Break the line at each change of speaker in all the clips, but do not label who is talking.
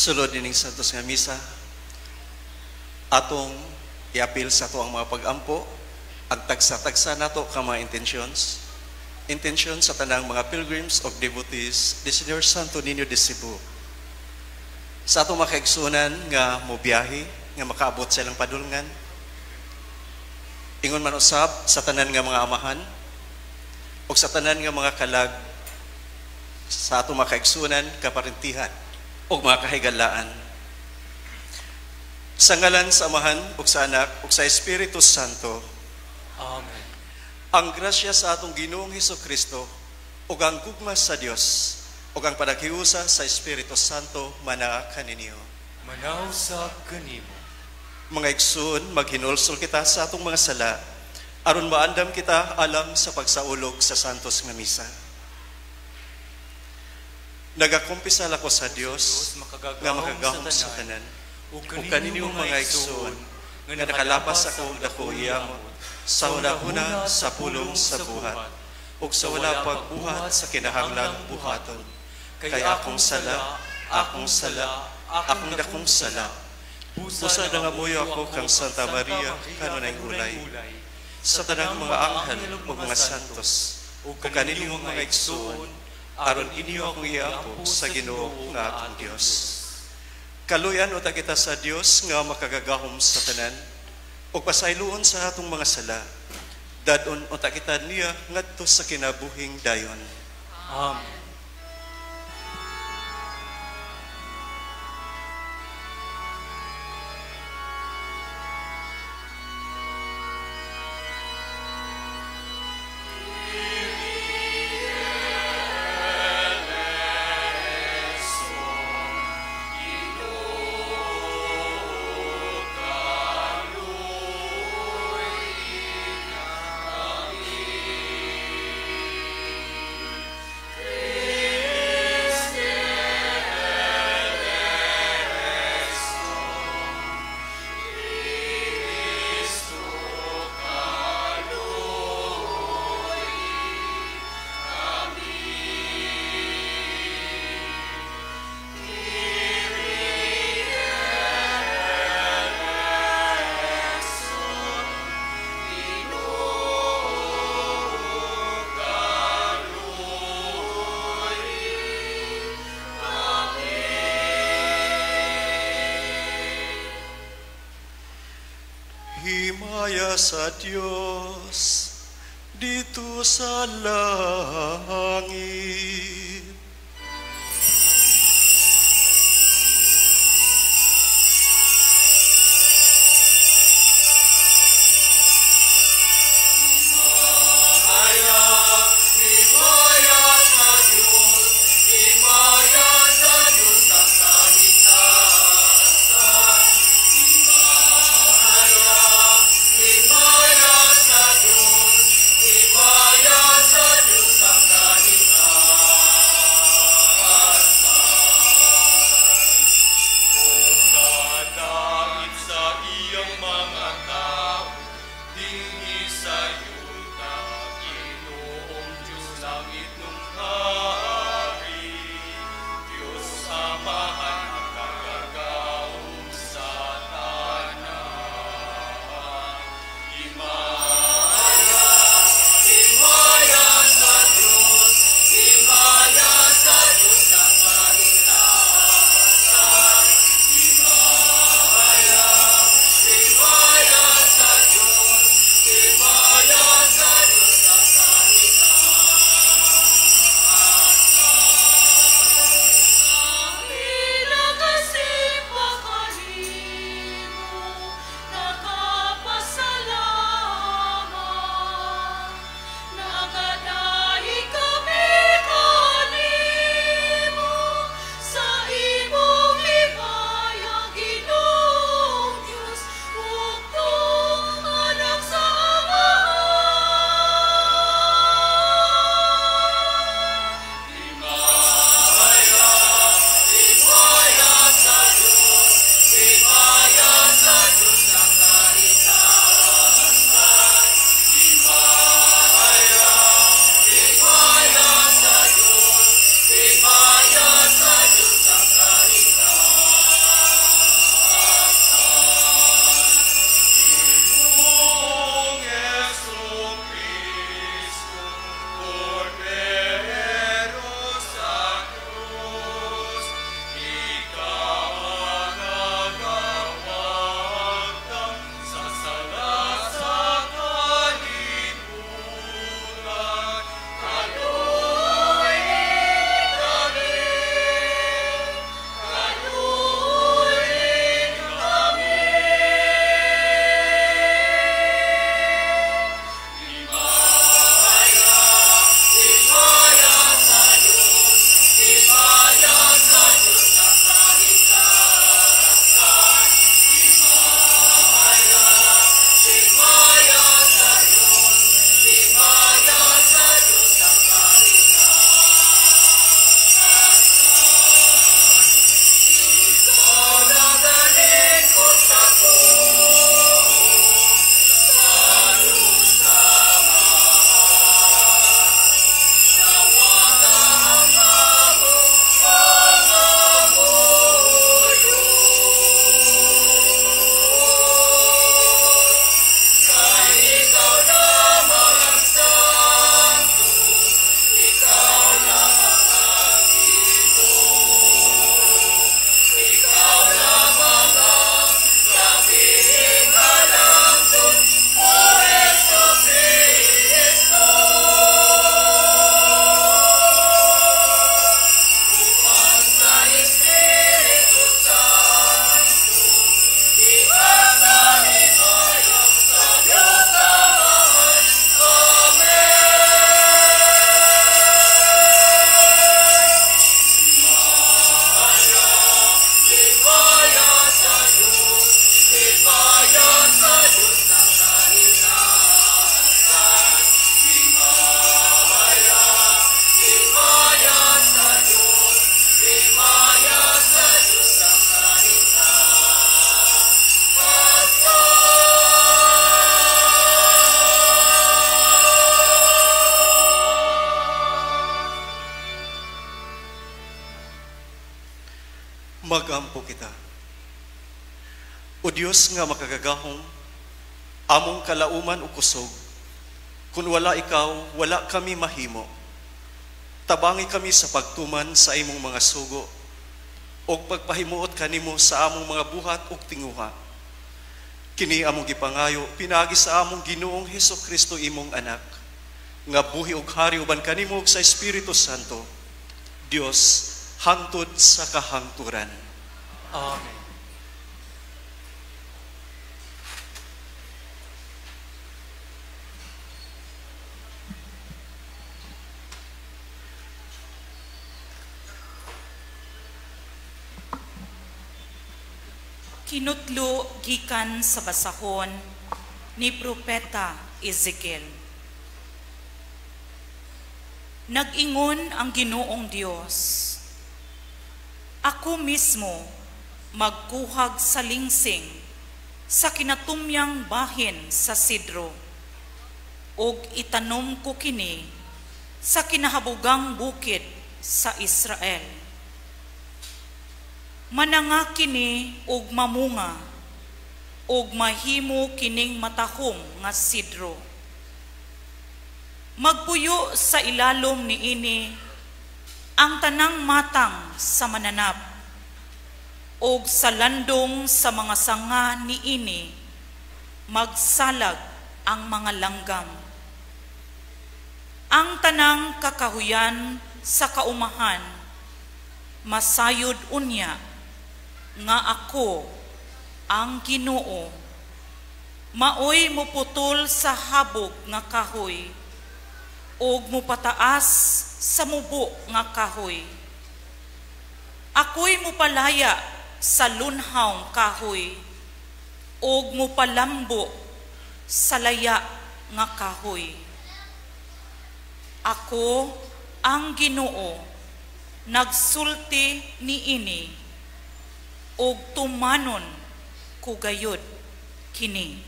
Sulod ining Santos nga Misa, atong iapil sa ato ang mga pag-ampo, ang tagsa-tagsa nato ka mga intentions, intensyon sa tanang mga pilgrims of devotees ni Señor Santo Niño de Cebu. Sa atong mga kaigsuonan nga mobiyahe, nga makaabot sa ilang padulngan, ingon man usab sa tanan nga mga amahan, ug sa tanan nga mga kalag sa atong mga kaigsuonan, kaparentihan, ug mga kahigalaan. Sa ngalan sa Amahan, ug sa Anak, ug sa Espiritu Santo.
Amen.
Ang grasya sa atong Ginoong Hesukristo ug ang gugma sa Dios ug ang panaghiusa sa Espiritu Santo manaa kaninyo.
Manaw sa kanimo.
Mga igsoon, maghinulsol kita sa atong mga sala aron maandam kita alang sa pagsaulog sa Santos nga Misa. Nagakumpisal ako sa Dios nga makagagahom sa tanan
ug
ug kaninyong mga igsoon nga nakalapas ako og dako hiyamot sa hunahuna, sa pulong, sa buhat ug sa wala pagbuhat sa kinahanglang buhaton, kay akong sala, akong sala, akong dakong sala. Busa nangamuyo ako kang Santa Maria, kanunay ulay, sa tanang mga anghel ug mga santos, ug kaninyong mga igsoon, aron inyo akong iampo sa Ginoo nga atong Dios. Kaluyan unta kita sa Dios nga makagagahom sa tanan, ug pasayloon sa atong mga sala. Dad-on unta kita niya ngadto sa kinabuhing dayon.
Amen.
Himaya sa Dios dito sa langit.
Himaya
Magampo kita. O Dios nga makagagahom, among kalauman o kusog, kung wala ikaw, wala kami mahimo. Tabangi kami sa pagtuman sa imong mga sugo, og pagpahimuot kanimo sa among mga buhat ug tinguha. Kini among gipangayo, pinaagi sa among Ginoong Hesus Kristo imong anak, nga buhi og hari uban kanimo ug sa Espiritu Santo, Dios hangtod sa kahangturan.
Amen.
Kinutlo gikan sa basahon ni Propeta Ezekiel. Nag-ingon ang Ginoong Dios, ako mismo magkuhag sa lingsing sa kinatumyang bahin sa sidro, ug itanom ko kini sa kinahabugang bukid sa Israel. Mananga kini og mamunga, og mahimo kining matahom nga sidro. Magpuyo sa ilalom niini ang tanang matang sa mananap, og sa landong sa mga sanga niini magsalag ang mga langgam. Ang tanang kakahuyan sa kaumahan masayod unya nga ako ang Ginoo, maoy muputol sa habog nga kahoy ug mupataas sa mubo nga kahoy. Ako'y mupalaya sa lunhawng kahoy ug mupalambo sa laya nga kahoy. Ako ang Ginoo, nagsulti niini ug tumanon ko gayud kini.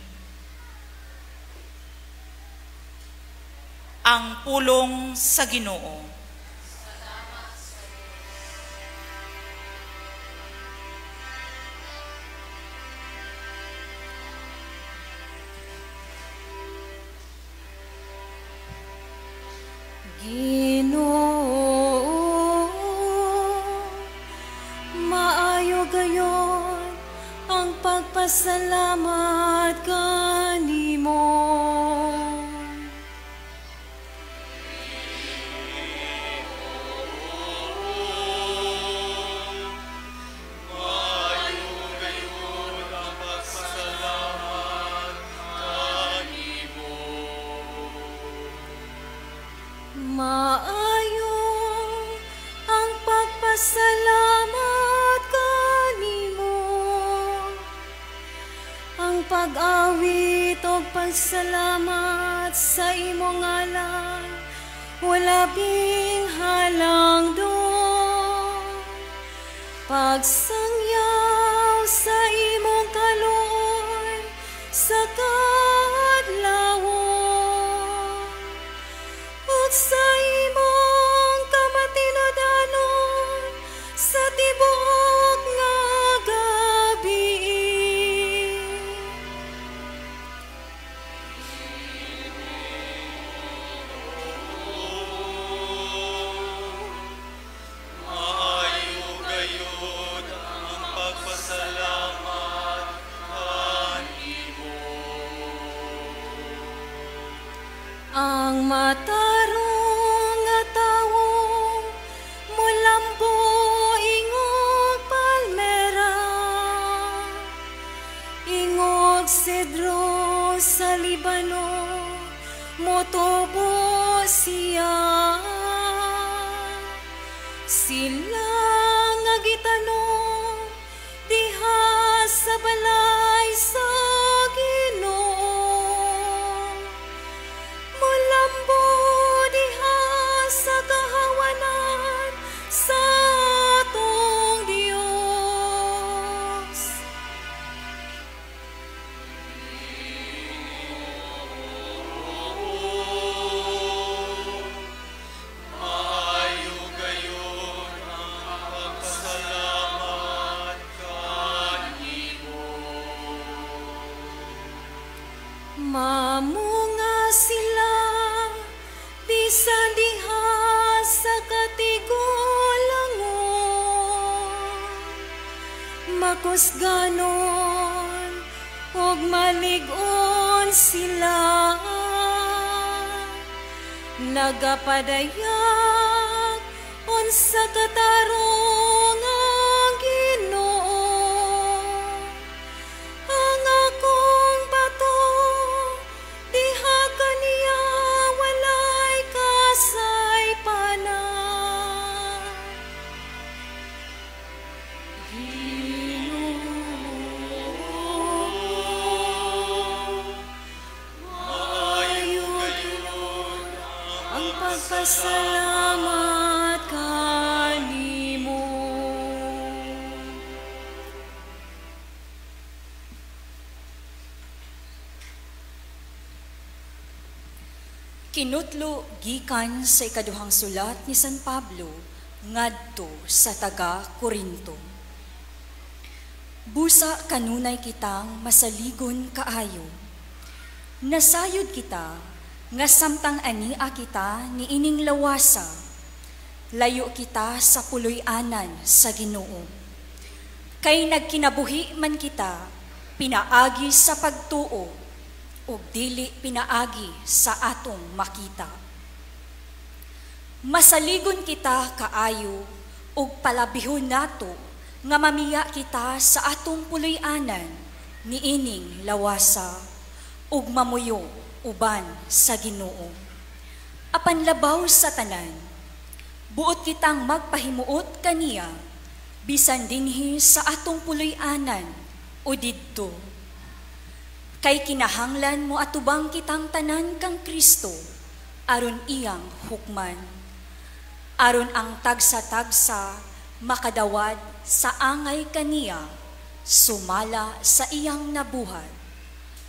Ang pulong sa Ginoo.
Ginoo, maayo gayon ang pagpasalamat kanimo.
Maayo gayon ang pagpasalamat kanimo.
Maayo ang pagpasalamat kanimo. Ang pag-awit o pagsalamat sa imong ngalan, wala bing halang doon. Pagsangyaw sa imong kaluoy sa kaadlawon, ug sa imong kamatinud-anon sa tibuok nga gabi.
Maayo gayud ang pagpasalamat kanimo.
Ang matarong nga tawo mulambo ingog palmera, ingog sedro sa Libano motubo siya. Sila nga gitanom diha sa balay sa Ginoo, mulambo diha sa kahawanan sa atong Dios.
Maayo gayon ang pagpasalamat
Mamunga sila bisan diha sa katigulangon, makusganon ug malig-on sila, nagapadayag unsa katarong ang Ginoo. Ang akong bato, diha kaniya walay kasaypanan. Ginoo, maayo gayud ang pagpasalamat kanimo.
Kinutlo gikan sa ikaduhang sulat ni San Pablo ngadto sa taga Korinto. Busa kanunay kitang masaligon kaayo. Nasayod kita nga samtang ania kita niining lawasa, layo kita sa puloy-anan sa Ginoo. Kay nagkinabuhi man kita pinaagi sa pagtuo ug dili pinaagi sa atong makita. Masaligon kita kaayo ug palabihon nato nga mamiya kita sa atong puloy-anan niining lawasa ug mamuyo uban sa Ginoo. Apan labaw sa tanan, buot kitang magpahimuot kaniya bisan dinhi sa atong puloy-anan o didto. Kay kinahanglan mo atubang kitang tanan kang Kristo aron iyang hukman, aron ang tagsa-tagsa makadawat sa angay kaniya sumala sa iyang nabuhat,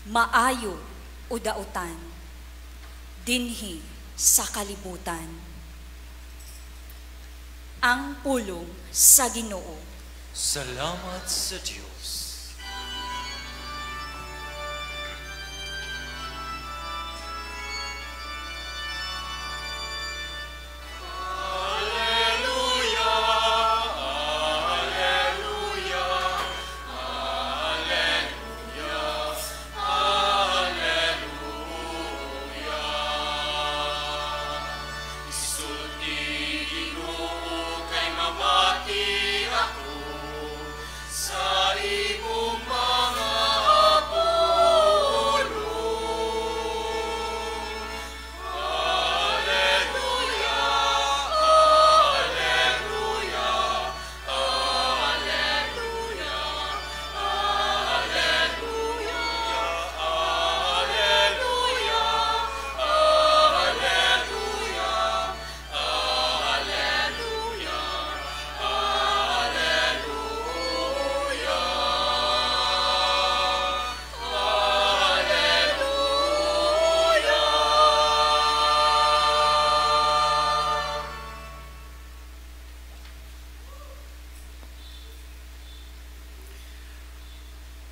maayo o dautan, dinhi sa kalibutan. Ang pulong sa Ginoo.
Salamat sa Dios.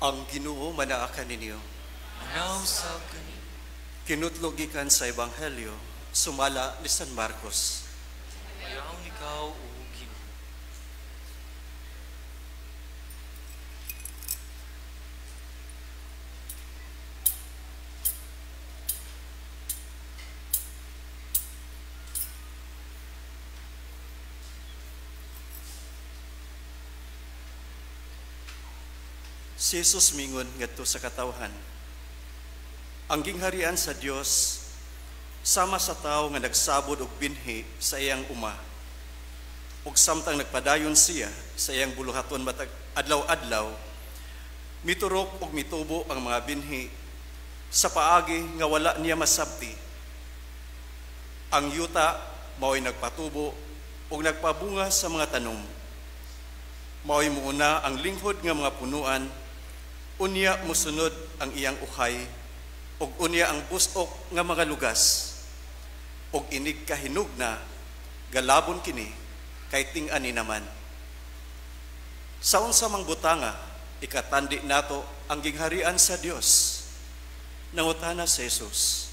Ang Ginoo manaa kaninyo.
Manaw sa kanimo.
Kinutlo gikan sa Ebanghelyo sumala ni San Marcos.
Dayaon ikaw, o Ginoo.
Si Jesus mingon ngadto sa katawhan, ang gingharian sa Dios sama sa tawo nga nagsabod og binhi sa iyang uma. Ug samtang nagpadayon siya sa iyang buluhaton matag adlaw-adlaw, miturok og mitubo ang mga binhi sa paagi nga wala niya masabti. Ang yuta mao'y nagpatubo ug nagpabunga sa mga tanom. Mao'y muuna ang linghod nga mga punuan, unya mosunod ang iyang uhay, ug unya ang busok nga mga lugas. Ug inig kahinog na, galabon kini, kay ting-ani naman. Sa unsa mang butanga, ikatandi nato ang gingharian sa Dios. Nangutana si Jesus,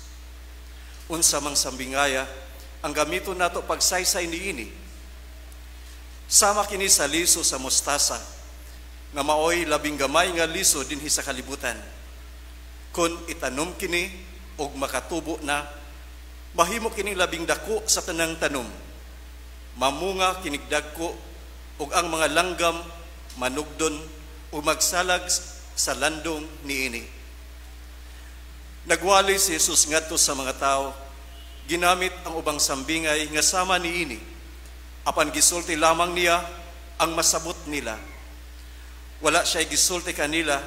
"Unsa mang sambingaya ang gamiton nato pagsaysay niini? Sama kini sa liso sa mustasa, nga maoy labing gamay nga liso dinhi sa kalibutan. Kon itanom kini og makatubo na, mahimo kining labing dako sa tanang tanom. Mamunga kinig dagko ug ang mga langgam manugdon ug magsalag sa landong niini." Nagwali si Jesus ngadto sa mga tawo, ginamit ang ubang sambingay nga sama niini, apan gisulti lamang niya ang masabot nila. Wala siya gisulti kanila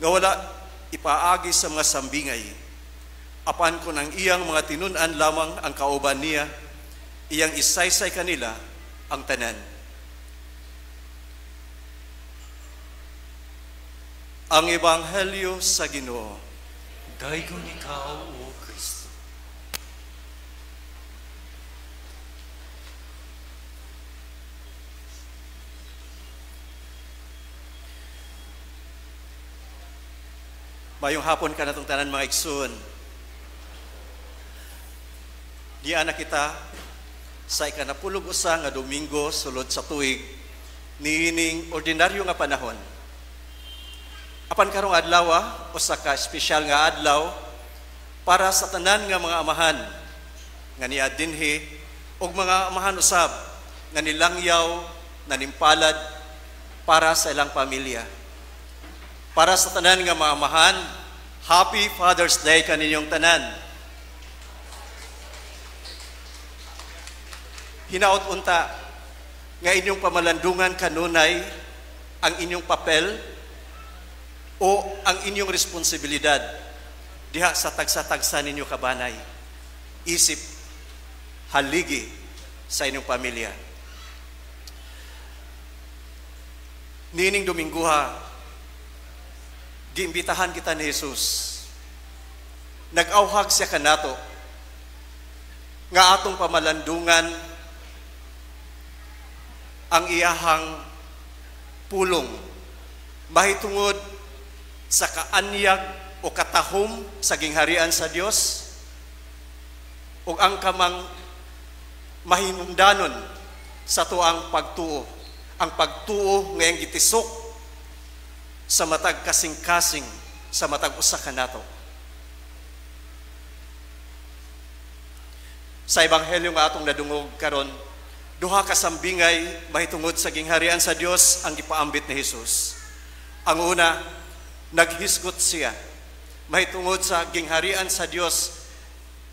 nga wala ipaagi sa mga sambingay. Apan kung ang iyang mga tinun-an lamang ang kauban niya, iyang isaysay kanila ang tanan. Ang Ebanghelyo sa Ginoo.
Daygon ikaw, O Kristo.
Mayong hapon ka natong tanan mga igsoon. Diyan na kita sa ikanapulog usa nga Domingo sulod sa tuig niining ordinaryo nga panahon. Apan karong adlaw, usa ka espesyal nga adlaw para sa tanan nga mga amahan nga niya dinhi ug mga amahan usab nga nilangyaw, nanimpalad para sa ilang pamilya. Para sa tanan nga mga amahan, Happy Father's Day kaninyong tanan. Hinaot unta nga inyong pamalandungan kanunay ang inyong papel o ang inyong responsibilidad diha sa tagsa-tagsa ninyo kabanay. Isip haligi sa inyong pamilya. Niining Domingguha, giimbitahan kita ni Jesus. Nag-awhag siya kanato nga atong pamalandungan ang iyahang pulong mahitungod sa kaanyag o katahom sa gingharian sa Dios ug ang kamang mahinungdanon sa tuang pagtuo, ang pagtuo ngayong gitisok sa matag kasing-kasing sa matag usa kanato. Sa ebanghelyo nga atong nadungog karon, duha ka sambingay mahitungod sa gingharian sa Dios ang gipaambit ni Jesus. Ang una, naghisgot siya mahitungod sa gingharian sa Dios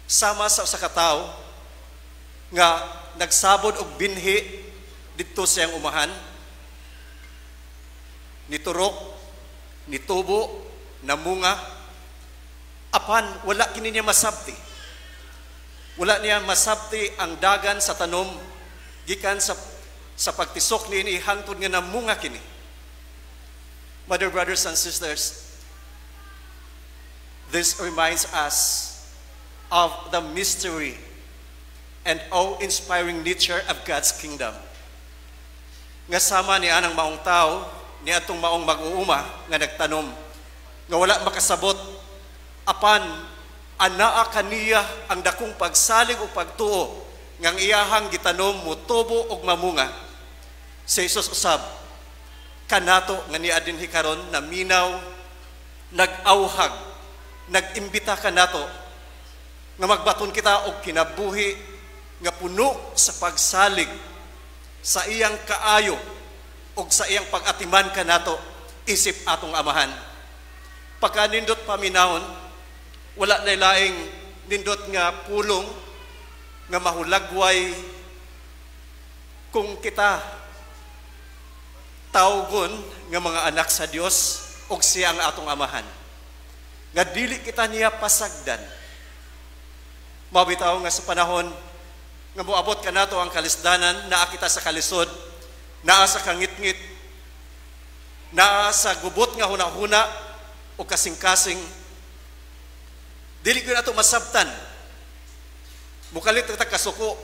sama sa usa ka tawo nga nagsabod og binhi didto sa iyang umahan, niturok, nitubo, namunga, apan wala kini niya masabti. Wala niya masabti ang dagan sa tanom gikan sa pagtisok niini hangtod nga namunga kini. Mother, brothers and sisters, this reminds us of the mystery and awe-inspiring nature of God's kingdom. Nga sama ni anang maong tao, ni atong maong mag-uuma nga nagtanom, nga wala makasabot, apan anaa kaniya ang dakong pagsalig o pagtuo, nga ang iyahang gitanom motubo og mamunga. Si Jesus usab, kanato nga niya dinhi karon naminaw, nag-awhag, nag-imbita kanato nga magbaton kita og kinabuhi nga puno sa pagsalig sa iyang kaayo og sa iyang pag-atiman kanato isip atong amahan. Pagka nindot paminahon, wala na laing nindot nga pulong nga mahulagway kung kita tawgon nga mga anak sa Dios og siya ang atong amahan. Nga dili kita niya pasagdan. Mabitaw nga sa panahon nga moabot kanato ang kalisdanan, naa kita sa kalisod, naa sa kangitngit, naa sa gubot nga hunahuna o kasing-kasing, dili gyud ato masabtan. Mukalit ta kasuko,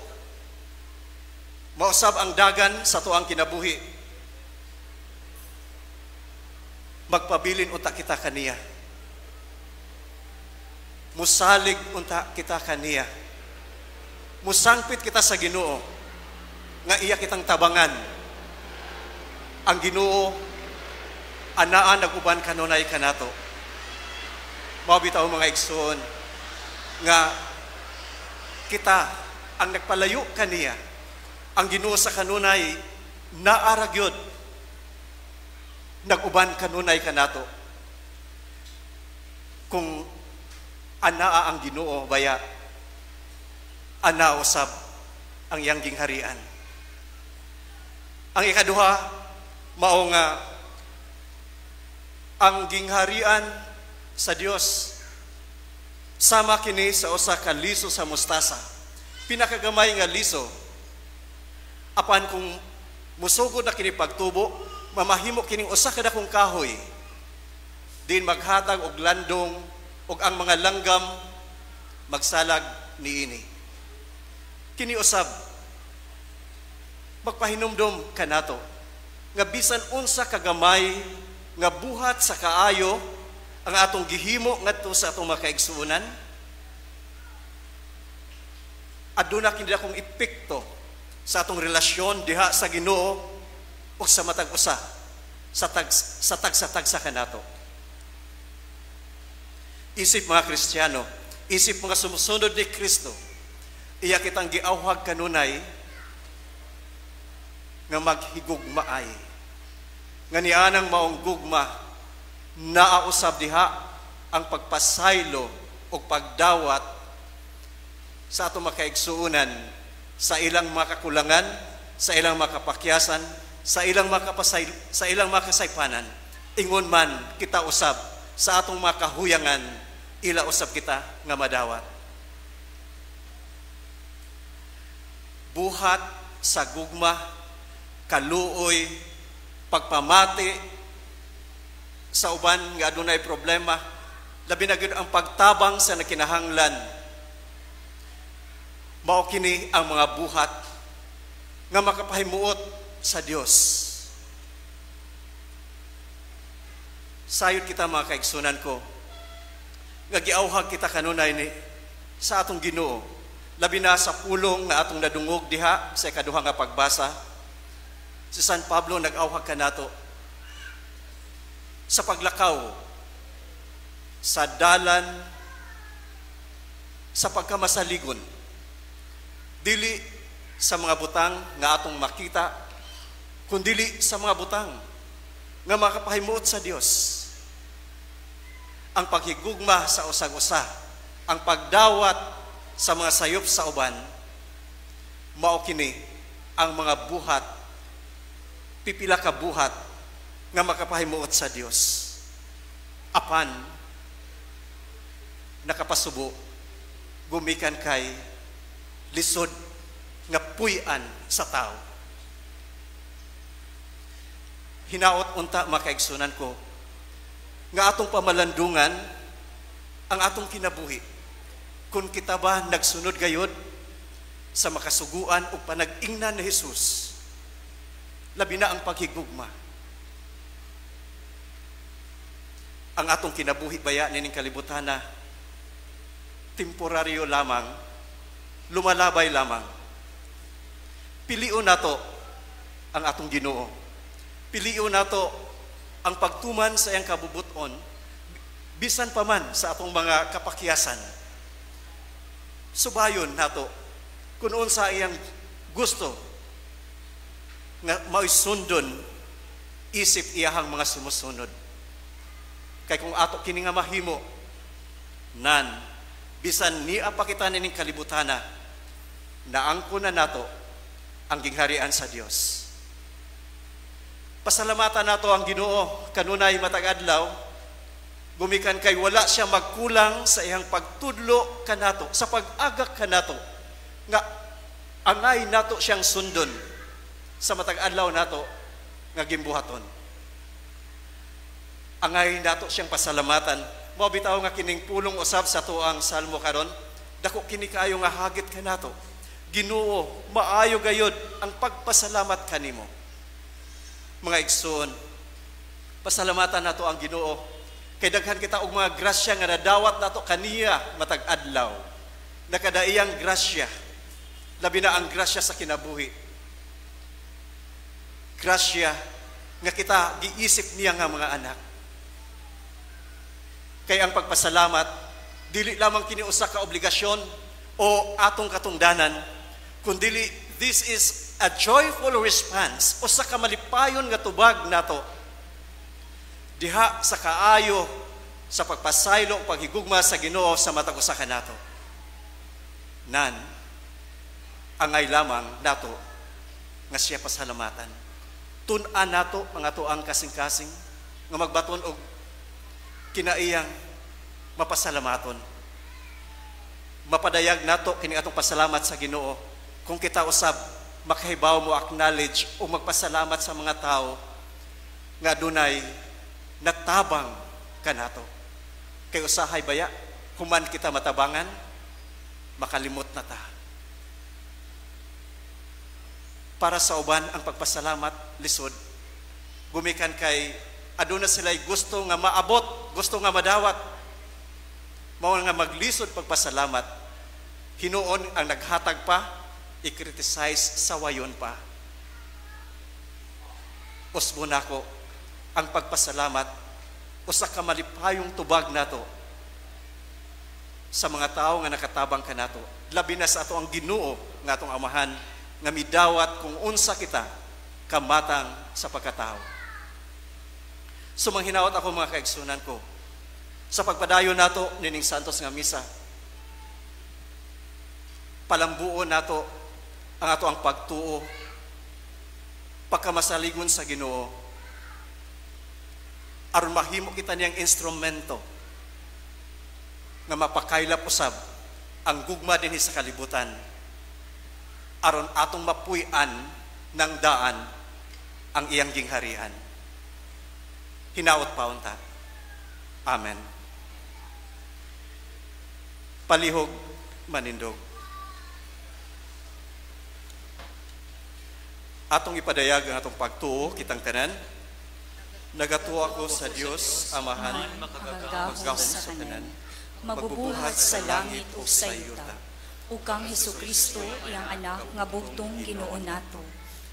mausab ang dagan sa tuang kinabuhi. Magpabilin unta kita kaniya. Musalig unta kita kaniya. Musangpit kita sa Ginoo nga iya kitang tabangan. Ang Ginoo anaa nag-uban kanunay kanato. Mao bitaw, mga igsoon, nga kita ang nagpalayo kaniya. Ang Ginoo sa kanunay naa ra gyud nag-uban kanunay kanato. Kung anaa ang Ginoo baya, ana usab ang iyang gingharian. Ang ikaduha, mao nga ang gingharian sa Dios sama kini sa usa ka liso sa mustasa. Pinakagamay nga liso, apan kung musugod na kini pagtubo, mamahimo kining usa ka dakong kahoy din maghatag og landong ug ang mga langgam magsalag niini. Kini usab magpahinumdom kanato nga bisan unsa kagamay nga buhat sa kaayo ang atong gihimo ngadto sa atong mga kaigsuonan, aduna kini dakong epekto sa atong relasyon diha sa Ginoo o sa matag usa sa tagsa-tagsa kanato. Isip mga Kristiyano, isip mga sumusunod ni Kristo, iya kitang giawhag kanunay nga maghigugmaay. Nga nianang maong gugma, naa usab diha ang pagpasaylo o pagdawat sa atong makaigsuonan sa ilang mga kakulangan, sa ilang mga kapakyasan, sa ilang mga kasaypanan. Ingon man kita usab sa atong mga kahuyangan, ila usab kita nga madawat. Buhat sa gugma, kaluoy, pagpamati sa uban nga adunay problema, labi na gyud ang pagtabang sa nakinahanglan. Mao kini ang mga buhat nga makapahimuot sa Dios. Sayod kita, mga kaigsunan ko, nga giawhag kita kanunay ni sa atong Ginoo, labi na sa pulong nga atong nadungog diha sa ikaduha nga pagbasa. Si San Pablo nag-awhag kanato sa paglakaw sa dalan sa pagkamasaligon, dili sa mga butang nga atong makita, kundili sa mga butang nga makapahimuot sa Dios. Ang paghigugma sa usag-usa, ang pagdawat sa mga sayop sa uban, mao kini ang mga buhat, pipila ka buhat nga makapahimuot sa Dios. Apan nakapasubo gumikan kay lisod nga puy-an sa tao. Hinaot unta, makaigsunan ko, nga atong pamalandungan ang atong kinabuhi. Kung kita ba nagsunod gayod sa makasuguan o panag-ingnan ni Jesus, labi na ang paghigugma. Ang atong kinabuhi baya nining kalibutan na temporaryo lamang, lumalabay lamang. Pilion nato ang atong Ginoo. Pilion nato ang pagtuman sa iyang kabubuton, bisan pa man sa atong mga kapakyasan. Subayon nato kung unsa iyang gusto nga mao'y sundon isip iyahang mga sumusunod. Kay kung ato kini nga mahimo, nan bisan niya pa kita nining kalibutana, naangko na nato ang gingharian sa Dios. Pasalamatan nato ang Ginoo kanunay matag adlaw, gumikan kay wala siya magkulang sa iyang pagtudlo kanato, sa pag-agak kanato, nga angay nato siyang sundon sa matag adlaw nato nga gimbuhaton. Angay nato siyang pasalamatan. Mao bitaw nga kining pulong usab sa tuang salmo karon, dako kini kaayo nga hagit kanato. Ginoo, maayo gayod ang pagpasalamat kanimo. Mga igsoon, pasalamatan nato ang Ginoo Kay daghan kita og mga grasya nga nadawat nato kaniya matag adlaw. Nakadaiyang grasya, labi na ang grasya sa kinabuhi. Grasya nga kita giisip niya nga mga anak. Kay ang pagpasalamat, dili lamang kini usa ka obligasyon o atong katungdanan, kundili this is a joyful response, usa ka malipayon nga tubag nato diha sa kaayo sa pagpasaylo o paghigugma sa Ginoo sa matag usa kanato. Nan angay lamang nato nga siya pasalamatan. Tun-an nato ang atoang kasing-kasing nga magbaton og kinaiyang mapasalamaton. Mapadayag nato kini atong pasalamat sa Ginoo kung kita usab makahibaw mo acknowledge o magpasalamat sa mga tao nga dunay natabang kanato. Kay usahay baya, human kita matabangan, makalimot na ta. Para sa uban ang pagpasalamat lisod, gumikan kay aduna sila'y gusto nga maabot, gusto nga madawat. Mao nga maglisod pagpasalamat, hinuon ang naghatag pa, i-criticize sa wayon pa. Usbo nako ang pagpasalamat usa ka malipayong tubag nato sa mga tao nga nakatabang kanato. Labi na sa ato ang Ginoo nga atong Amahan nga midawat kung unsa kita kamatang sa pagkatao. So manghinawat ako, mga kaigsunan ko, sa pagpadayon nato nining Santos nga Misa, palambuon nato ang ato ang pagtuo, pagkamasaligon sa Ginoo, aron mahimo kita niyang instrumento nga mapakaylap usab ang gugma dinhi sa kalibutan, aron atong mapuy-an ng daan ang iyang gingharian. Hinaot pa unta. Amen. Palihog manindog. Atong ipadayag ang atong pagtuo kitang tanan. Nagatuo ako sa Dios Amahan,
makagagahom sa tanan, mabubuhat sa langit ug sa yuta, ug kang Hesukristo iyang anak nga bugtong Ginoo nato,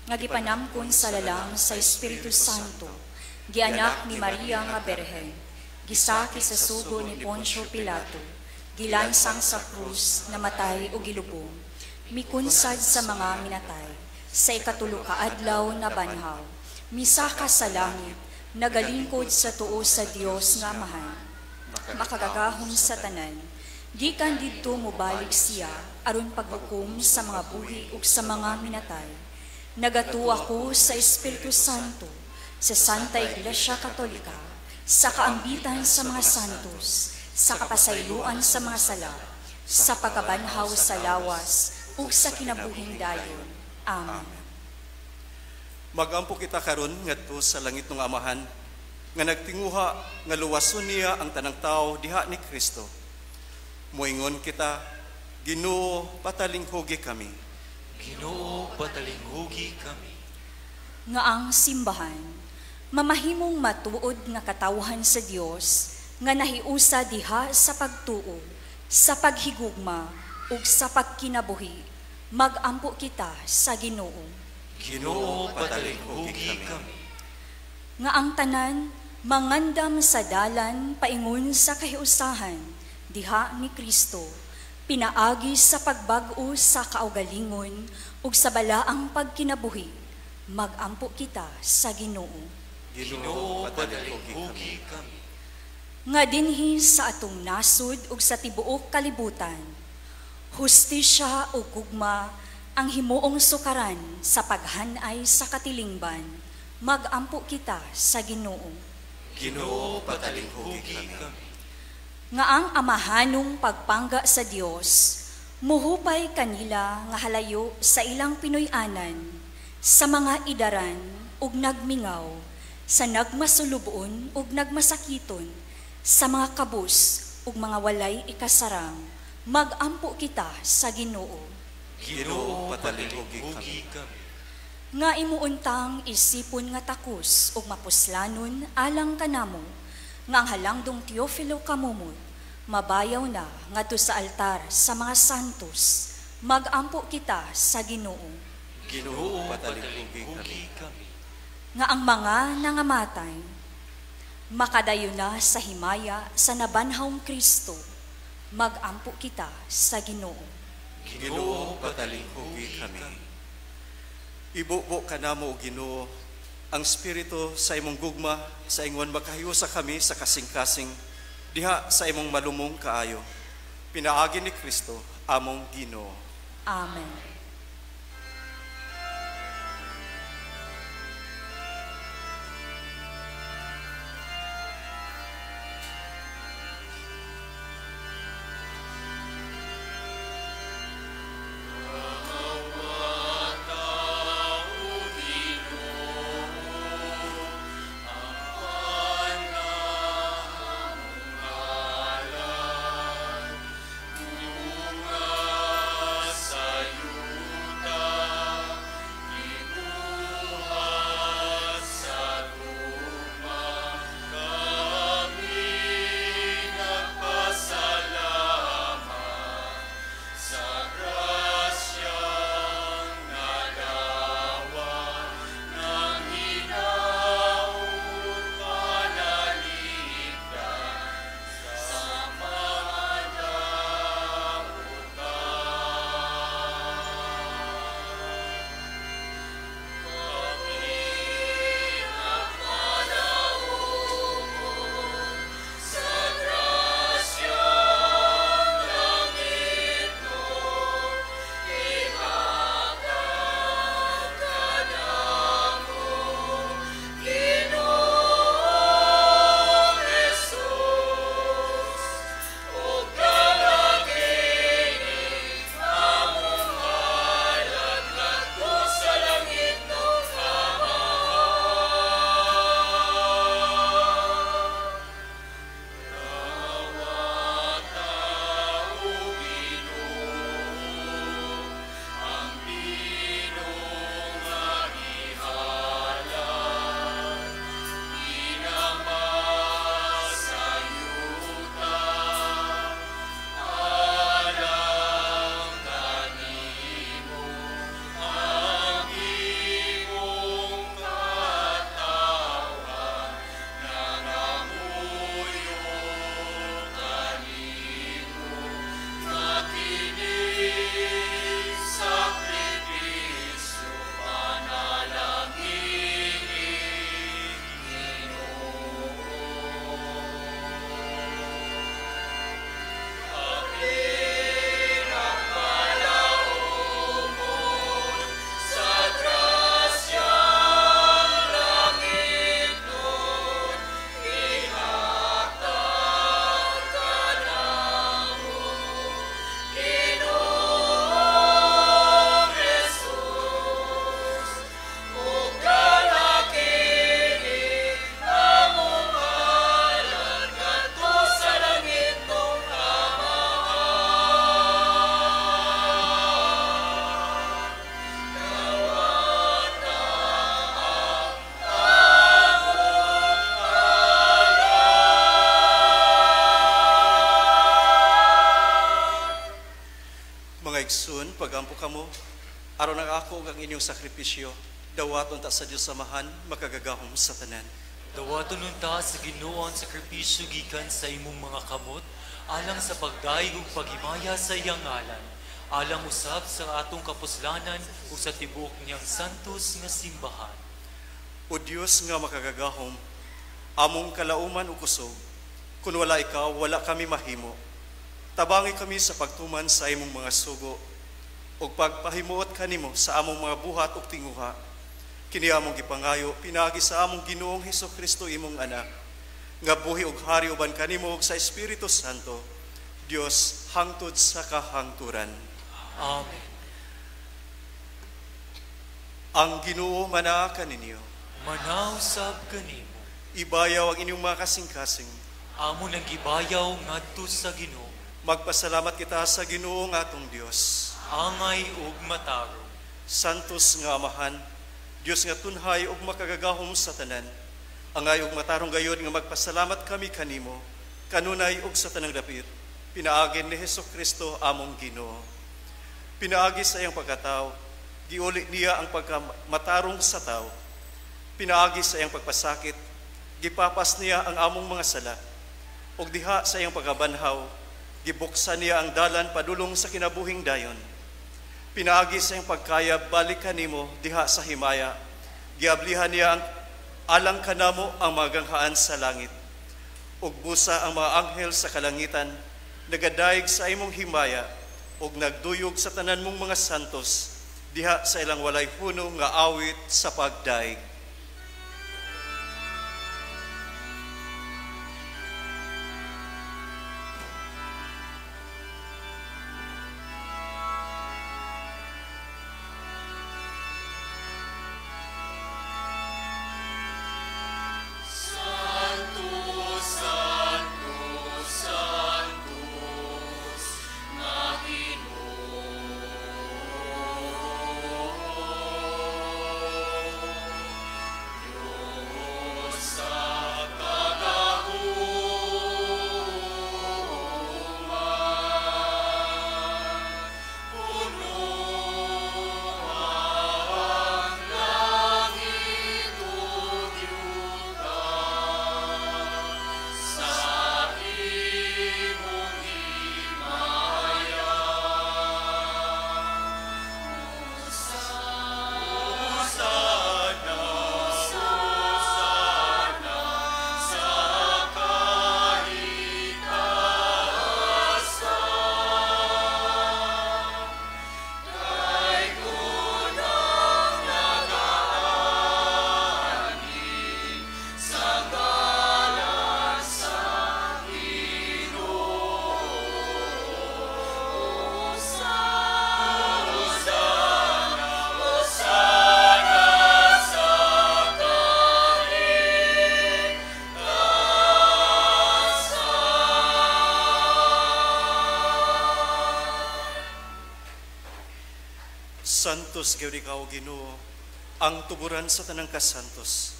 nga gipanamkon sa lalang sa Espiritu Santo, gianak ni Maria nga Berhen, gisaki sa sugo ni Poncio Pilato, gilansang sa krus, namatay ug gilubong, mikunsad sa mga minatay, sa ikatulo ka adlaw na banhaw, misaka sa langit, nagalingkod sa tuo sa Dios nga Amahan, makagagahom sa tanan. Gikan didto mobalik siya aron paghukom sa mga buhi ug sa mga minatay. Nagatuo ako sa Espiritu Santo, sa Santa Iglesia Katolika, sa kaambitan sa mga santos, sa kapasayloan sa mga sala, sa pagkabanhaw sa lawas ug sa kinabuhing dayon. Amen.
Magampo kita karon ngadto sa langit ng Amahan nga nagtinguha nga luwason niya ang tanang tao diha ni Kristo. Moingon kita, Ginoo, patalinghugi kami.
Ginoo, patalinghugi kami.
Nga ang simbahan mamahimong matuod nga katawhan sa Dios nga nahiusa diha sa pagtuo, sa paghigugma ug sa pagkinabuhi. Magampo kita sa Ginoo.
Ginoo, patalinghugi kami.
Nga ang tanan mangandam sa dalan paingon sa kahiusahan diha ni Kristo, pinaagi sa pagbag-o sa kaugalingon ug sa balaang pagkinabuhi. Magampo kita sa Ginoo.
Ginoo, patalinghugi kami.
Nga dinhi sa atong nasud ug sa tibuok kalibutan, hustisya ug gugma ang himuong sukaran sa paghanay sa katilingban. Magampo kita sa Ginoo.
Ginoo, patalinghugi kami.
Nga ang amahanong pagpangga sa Dios muhupay kanila nga halayo sa ilang Pinoy-anan, sa mga idaran ug nagmingaw, sa nagmasulubon ug nagmasakiton, sa mga kabus ug mga walay ikasarang. Magampo kita sa Ginoo.
Ginoo, patalinghugi kami.
Nga imuuntang isipon nga takus ug mapuslanon alang kanamo, nga ang halangdong Teofilo Camomot mabayaw na ngadto sa altar sa mga santos. Magampo kita sa Ginoo.
Ginoo, patalinghugi kami.
Nga ang mga nangamatay makadayon na sa himaya sa nabanhawng Kristo. Magampo kita sa Ginoo.
Ginoo, patalinghugi kami. Ibubo kanamo, o Ginoo, ang spirito sa imong gugma, sa ingon makahiusa kami sa kasing-kasing diha sa imong malumong kaayo. Pinaagi ni Kristo, among Ginoo.
Amen.
Igsoon, pagampo kamo, aron ang ako ug ang inyong sakripisyo, dawaton ta sa Dios Amahan, makagagahom sa tanan.
Dawaton unta sa Ginoo ang sakripisyo gikan sa imong mga kamot, alang sa pagdayeg ug paghimaya sa iyang ngalan, alang usab sa atong kapuslanan ug sa tibuok niyang santos nga simbahan.
O Dios nga makagagahom, among kalauman ug kusog, kun wala ikaw, wala kami mahimo. Tabangi kami sa pagtuman sa imong mga sugo ug pagpahimuot kanimo sa among mga buhat ug tinguha. Kini among gipangayo pinaagi sa among Ginoong Hesukristo imong anak, nga buhi ug hari uban kanimo ug sa Espiritu Santo, Dios hangtod sa kahangturan.
Amen.
Ang Ginoo manaa kaninyo.
Manausab kanimo.
Ibayaw ang inyong mga kasing-kasing.
Amo nang gibayaw ngadto sa Ginoo.
Magpasalamat kita sa Ginoo nga atong Dios.
Angay ug matarong.
Santos nga Amahan, Dios nga tunhay ug makagagahom sa tanan, Angay ug matarong gayod nga magpasalamat kami kanimo, kanunay ug sa tanang dapit, pinaagi ni Hesus Kristo among Ginoo. Pinaagi sa iyang pagkatao, giuli niya ang pagkamatarong sa tao. Pinaagi sa iyang pagpasakit, gipapas niya ang among mga sala. Ug diha sa iyang pagkabanhaw, gibuksan niya ang dalan padulong sa kinabuhing dayon. Pinaagi sa iyang pagkaya balik kanimo diha sa himaya, giablihan niya ang alang kanamo ang mga ganghaan sa langit. Ug busa ang mga anghel sa kalangitan, nagadayeg sa imong himaya, ug nagduyog sa tanan mong mga santos, diha sa ilang walay hunong nga awit sa pagdaig. Santos gyud ikaw, Ginoo, ang tuburan sa tanang kasantos.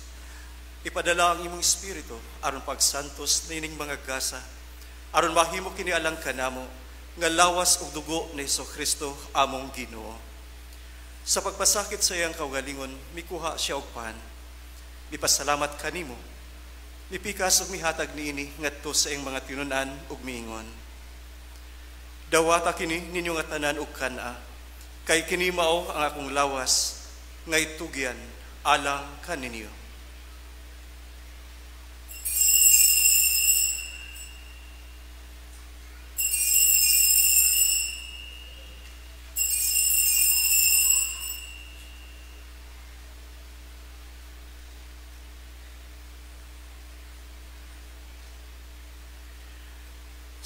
Ipadala ang imong espiritu aron pagsantos nining mga gasa, aron mahimo kini alang kanamo nga lawas ug dugo ni Hesukristo among Ginoo. Sa pagpasakit sa iyang kaugalingon, mikuha siya og pan. Mipasalamat kanimo. Mipikas ug mihatag niini ngadto sa iyang mga tinun-an ug miingon. Dawata kini ninyo nga tanan og kan-a, kay kini mao ang akong lawas nga itugyan alang kaninyo.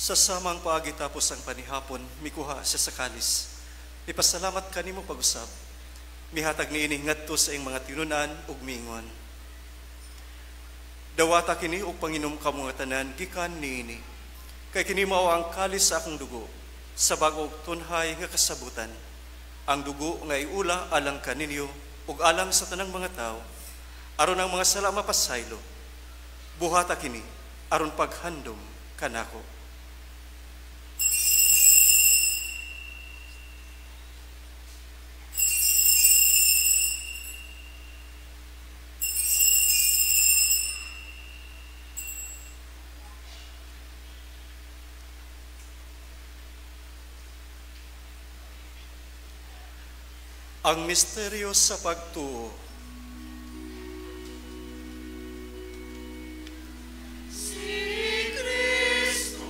Sa samang paagi tapos ang panihapon, mikuha siya sa kalis. Ipasalamat kanimo pag-usab. Mihatag niini ngadto sa iyang mga tinun-an ug miingon. Dawata kini ug panginom kamo nga tanan gikan niini. Kay kini mao ang kalis sa akong dugo sa bag-o ug tunhay nga kasabutan. Ang dugo nga iula alang kaninyo ug alang sa tanang mga tawo aron ang mga sala mapasaylo. Buhata kini aron paghandom kanako. Ang misteryo sa pagtuo.
Si Kristo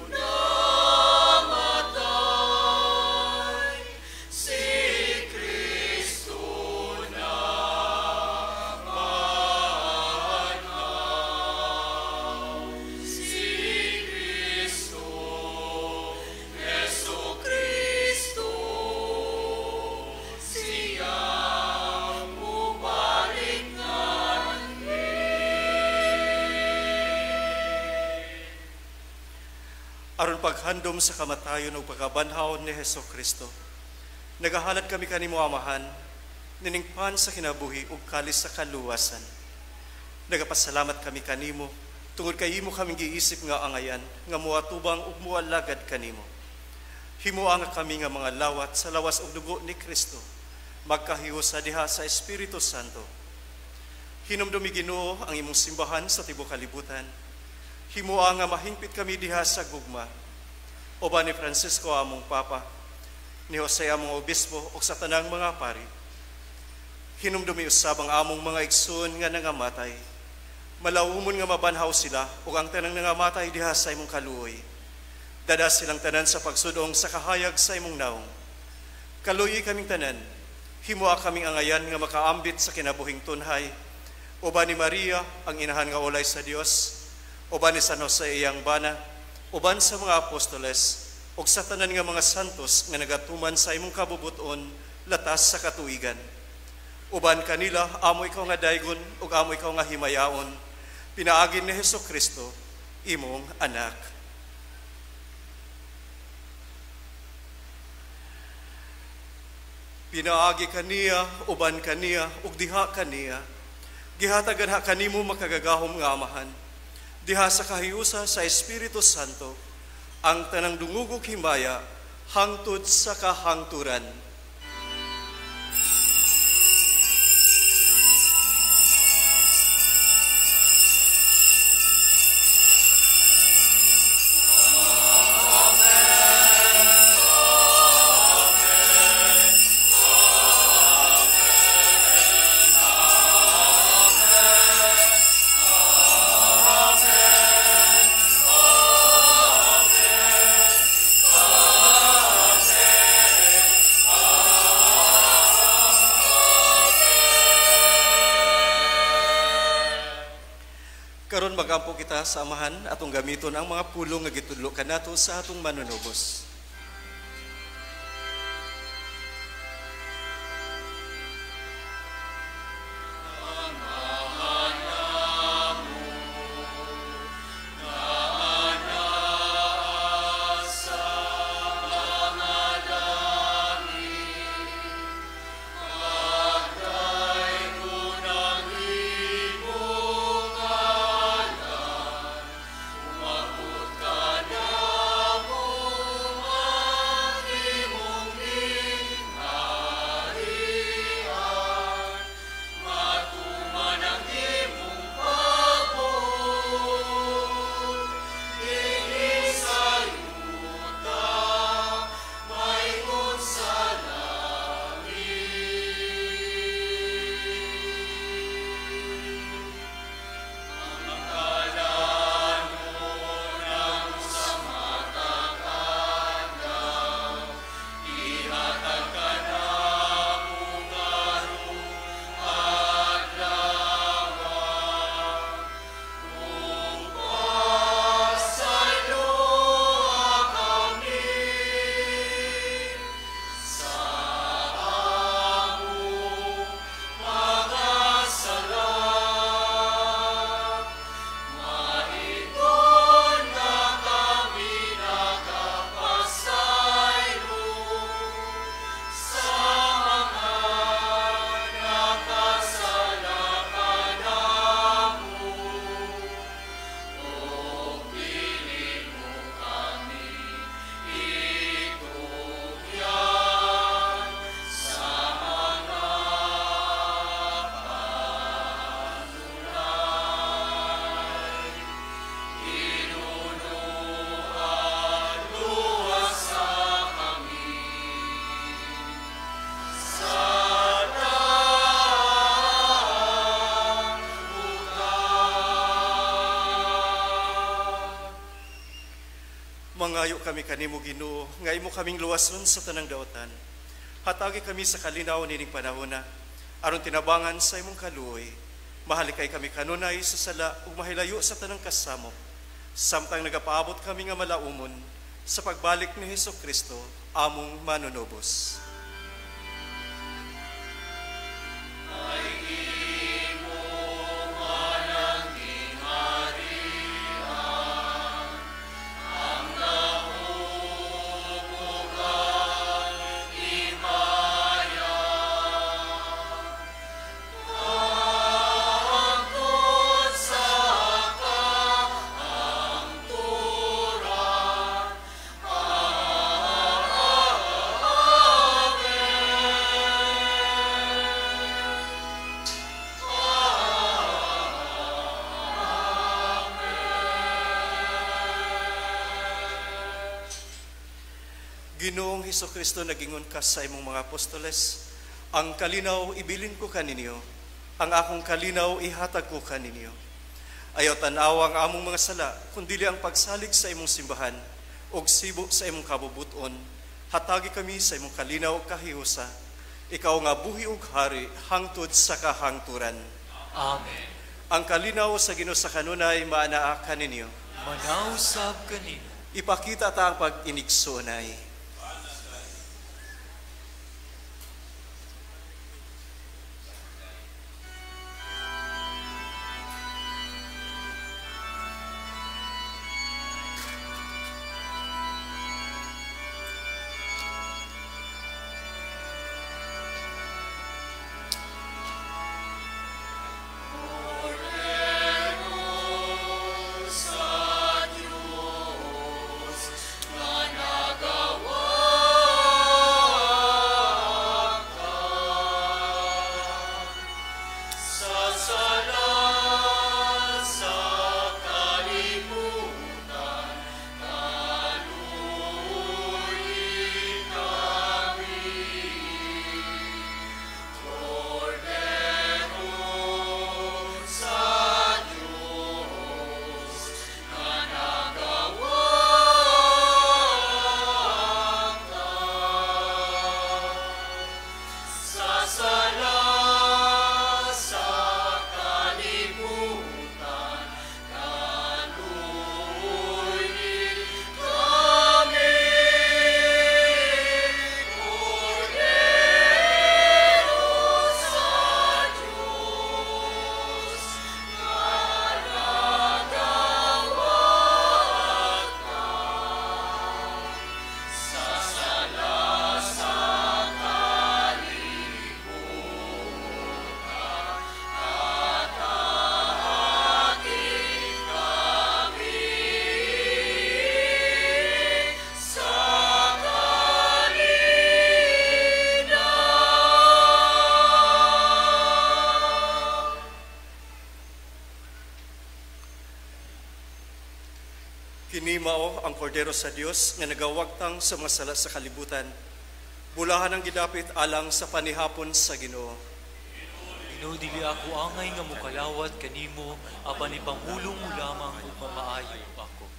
namatay, si Kristo nabanhaw, si Kristo, Jesu Kristo, siya mubalik nganhi.
Aron paghandom sa kamatayon ug pagkabanhaw ni Hesus Kristo, nagahalad kami kanimo Amahan, nining pan sa kinabuhi ug kalis sa kaluwasan. Nagapasalamat kami kanimo tungod kay imo kaming giisip nga angayan nga moatubang ug moalagad kanimo. Himoa nga kami nga mga lawat sa lawas ug dugo ni Kristo, magkahiusa diha sa Espiritu Santo. Hinumdumi, Ginoo, ang imong simbahan sa tibuok kalibutan. Himoa nga mahingpit kami diha sa gugma. Uban ni Francisco among Papa, ni Jose among Obispo ug sa tanang mga pari. Hinumdumi usab ang among mga igsoon nga nangamatay. Malawumon nga mabanhaw sila ug ang tanang nangamatay diha sa imong kaluoy. Dada silang tanan sa pagsudong sa kahayag sa imong naong. Kaluyi kaming tanan, himoa kaming angayan nga makaambit sa kinabuhing tunhay. Uban ni Maria, ang inahan nga ulay sa Dios, uban ni San Jose iyang bana, uban sa mga apostoles, ug sa tanan nga mga santos nga nagatuman sa imong kabubuton latas sa katuigan. Uban kanila, amo ikaw nga daygon ug amo ikaw nga himayaon, pinaagi ni Hesus Kristo, imong anak. Pinaagi kaniya, uban kaniya, ug diha kaniya, gihatagan ha kanimo makagagahom nga Amahan, diha sa kahiusa sa Espiritu Santo, ang tanang dungugog himaya, hangtod sa kahangturan. Karon magampo kita sa Amahan atong gamiton ang mga pulong nga gitudlo kanato sa atong manunubos. Mangayo kami kanimo, Ginoo, nga imo kaming luwason sa tanang daotan. Hatagi kami sa kalinaw nining panahona, aron tinabangan sa imong kaluoy. Mahalikay kami kanunay sa sala ug mahilayo sa tanang kasamok, samtang nagapaabot kami nga malaumon sa pagbalik ni Hesus Kristo, among manunubos.
Ang
Ginoong Hesukristo, nagingon ka sa imong mga apostoles, "Ang kalinaw ibilin ko kaninyo, ang akong kalinaw ihatag ko kaninyo. Ayaw tanawa ang among mga sala, kundili ang pagsalig sa imong simbahan, ug sibo sa imong kabubuton. Hatagi kami sa imong kalinaw ug kahiusa. Ikaw nga buhi ug hari hangtod sa kahangturan."
Amen.
Ang kalinaw sa Ginoo sa kanunay maanaa kaninyo.
Manausab kanimo.
Ipakita ta ang pag-inigsoonay.
Sa Diyos nga nagawat ka sa sala sa kalibutan, kaluoyi kami. Kordero sa Diyos nga nagawat ka sa sala sa kalibutan, kaluoyi kami. Kordero sa Diyos nga nagawat ka sa sala sa kalibutan, hatagi kami sa kalinaw.
Kini mao ang kordero sa Dios nga nagawagtang sa mga sala sa kalibutan. Bulahan ang gidapit alang sa panihapon sa Ginoo.
Ginoo, dili ako angay nga mokalawat kanimo, apan ipangulong mo lamang ug mamaayo ako.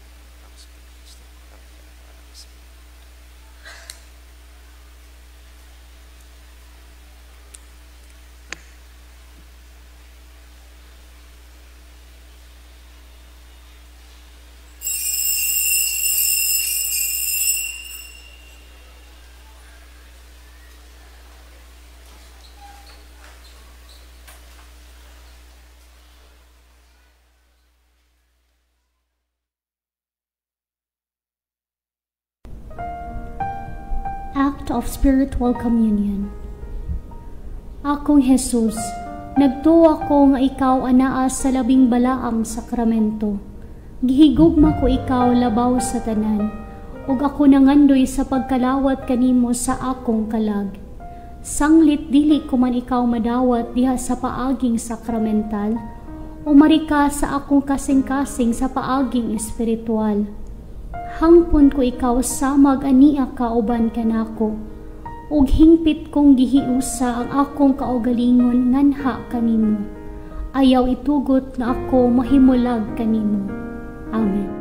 Act of Spiritual Communion. Akong Jesus, nagtuo ko nga ikaw anaa sa labing balaang sakramento. Gihigugma ko ikaw labaw sa tanan, ug ako nangandoy sa pagkalawat kanimo sa akong kalag. Sanglit dili ko man ikaw madawat diha sa paaging sakramental, umari ka sa akong kasing-kasing sa paaging espiritual. Hangpon ko ikaw samag ania kauban kanako, ug hingpit kong gihiusa ang akong kaugalingon nganha kanimo. Ayaw itugot nga ako mahimulag kanimo. Amen.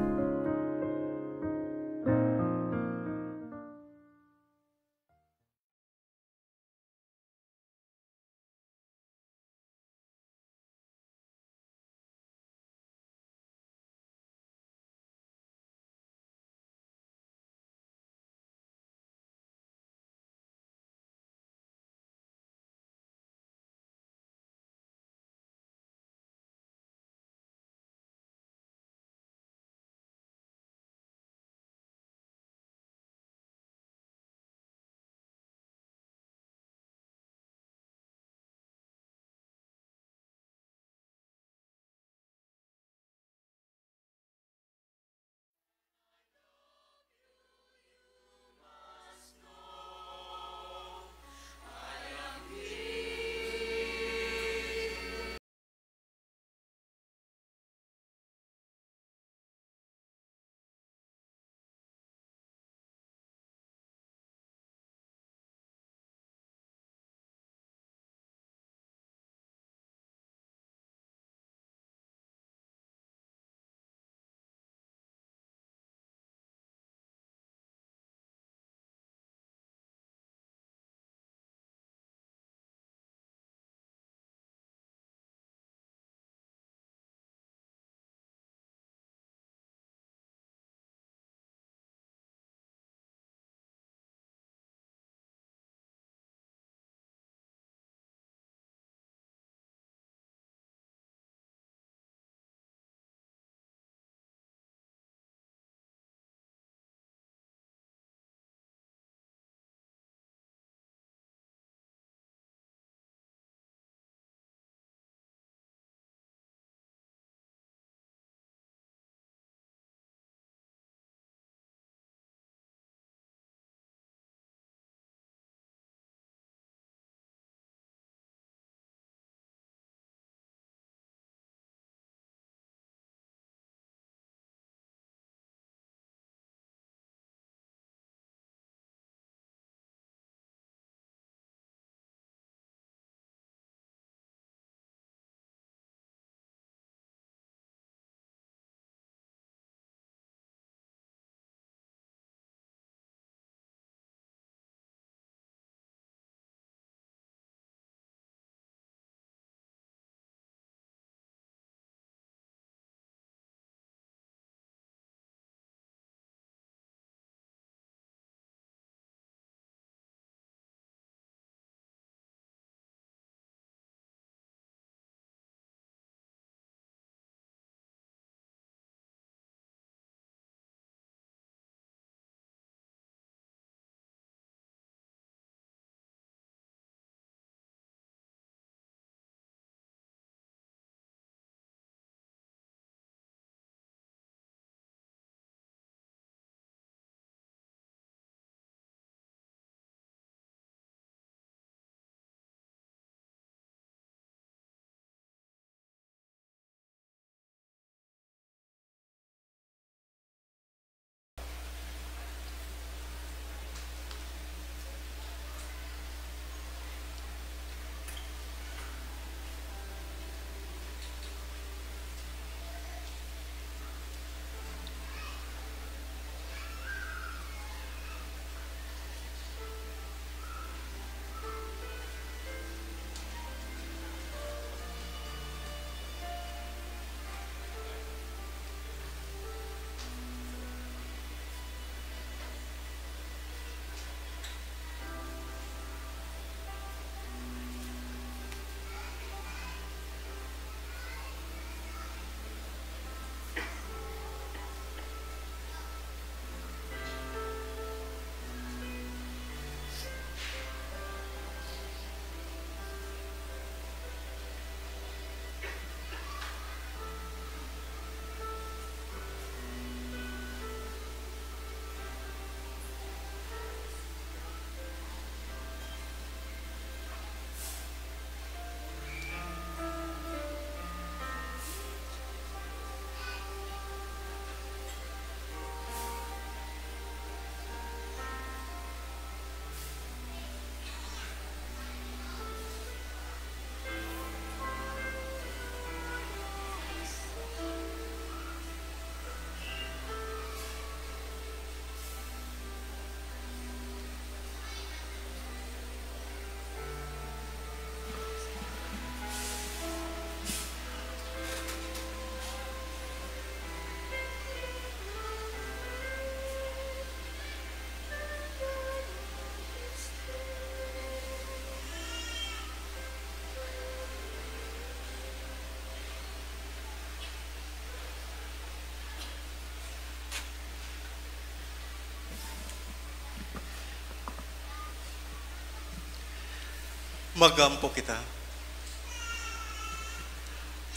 Magampo kita.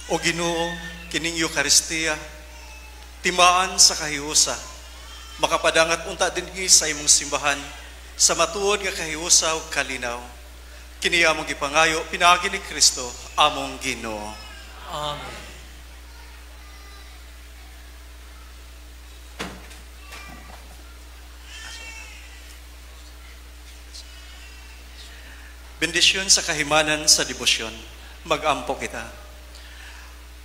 O Ginoo, kining Eukaristiya, timaan sa kahiusa, makapadangat unta dinhi sa imong simbahan, sa matuod nga kahiusa ug kalinaw. Kini among gipangayo pinaagi ni Kristo among Ginoo.
Amen.
Bendisyon sa kahimanan sa debosyon. Magampo kita.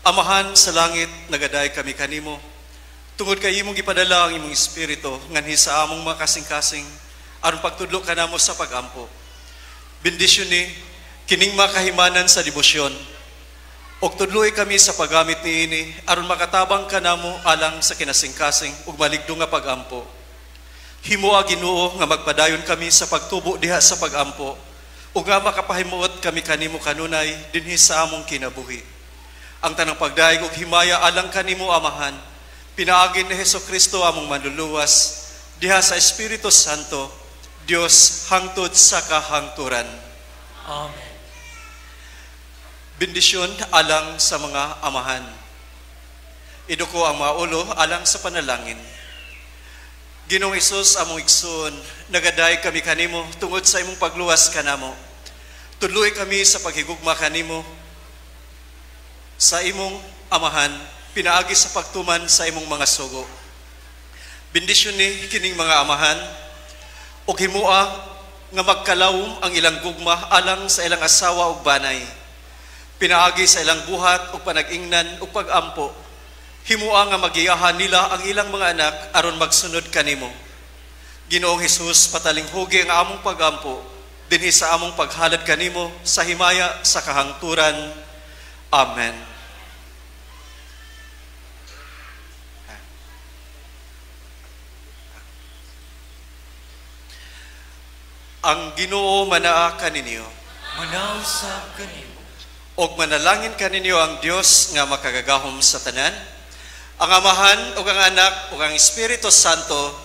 Amahan sa langit, nagaday kami kanimo. Tungod kay imong gipadala ang imong espiritu nganhi sa among mga kasing-kasing aron pagtudlo kanamo sa pagampo. Bendisyon ni kining makahimanan sa debosyon. Og tudloi kami sa paggamit niini aron makatabang kanamo alang sa kinasingkasing ug maligdo nga pagampo. Himoa Ginoo nga magpadayon kami sa pagtubo diha sa pagampo ug nga makapahimuot kami kanimo kanunay dinhi sa among kinabuhi. Ang tanang pagdayeg ug himaya alang kanimo Amahan, pinaagi ni Hesukristo among manluluwas diha sa Espiritu Santo, Dios hangtod sa kahangturan.
Amen.
Bendisyon alang sa mga amahan. Iduko ang mga ulo alang sa panalangin. Ginoong Hesus, among igsoon, nagaday kami kanimo tungod sa imong pagluwas kanamo. Tudloi kami sa paghigugma kanimo sa imong amahan, pinaagi sa pagtuman sa imong mga sugo. Bendisyon ni kining mga amahan ug himoa nga magkalawom ang ilang gugma alang sa ilang asawa ug banay. Pinaagi sa ilang buhat ug panag-ingnan ug pagampo. Himoa nga magiyahan nila ang ilang mga anak aron magsunod kanimo. Ginoong Hesus, patalinghugi ang among pagampo dinhi sa among paghalad kanimo sa himaya sa kahangturan. Amen. Ang Ginoo manaa kaninyo.
Manausab kanimo.
Og manalangin kaninyo ang Dios nga makagagahom sa tanan, ang Amahan ug ang Anak ug ang Espiritu Santo.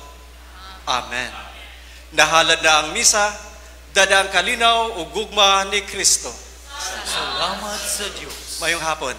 Amen. Nahalad na ang misa, dada ang kalinaw ug gugma ni Kristo.
Salamat sa Dios.
Mayong hapon.